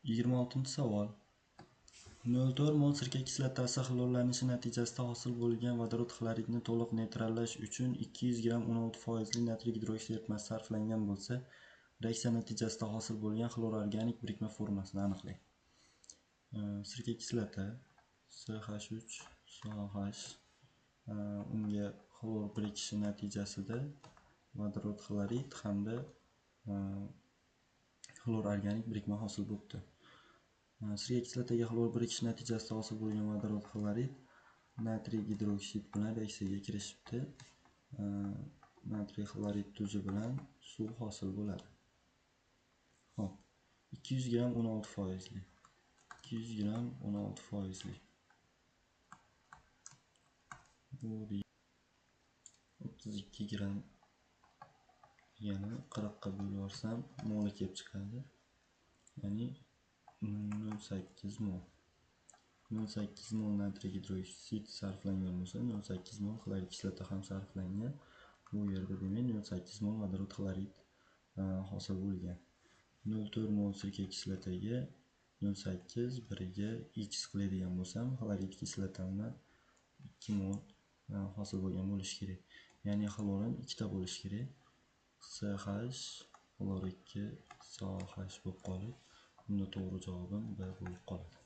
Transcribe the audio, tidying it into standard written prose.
26-savol. 0,4 mol sirka kislotasi xlorlanishi natijasida hosil bo'lgan vodorod xloridni to'liq neytrallash uchun 200 gramm 16% natriy gidroksid eritmasi sarflangan bo'lsa, reaksiya natijasida hosil bo'lgan xlororganik birikma formasini aniqlang. Sirka kislota CH3COH unga xlor birikishi natijasida vodorod xlorid hamda xlororganik birikma hosil bo'libdi. Sirka kislotaga xlor birikishi natijasida hosil bo'lgan vodorod xlorid natriy gidroksid bilan reaksiyaga kirishibdi. Natriy xlorid tuzi bilan suv hosil bo'ladi. Xo'p, 200 gramm 16%li. 200 gramm 16%li. Bu 32 gramm degani 40 ga bo'lib yuborsam mol kelib chiqadi. Ya'ni 0,8 mol. 0,8 mol natriy gidroksid sarflangan bo'lsa, 0,8 mol xlorid kislota ham sarflangan. Bu yerda demak 0,8 mol vodorod xlorid hosil bo'lgan. 0,4 mol sirka kislotaga 0,8 biriga x qiladigan bo'lsam, xlorid kislotamdan 2 mol hosil bo'lgan bo'lishi kerak. Ya'ni xlorim 2 ta bo'lishi kerak. CH xlor 2 COH bo'lib qolib, bunda to'g'ri javobim B bo'lib qoladi.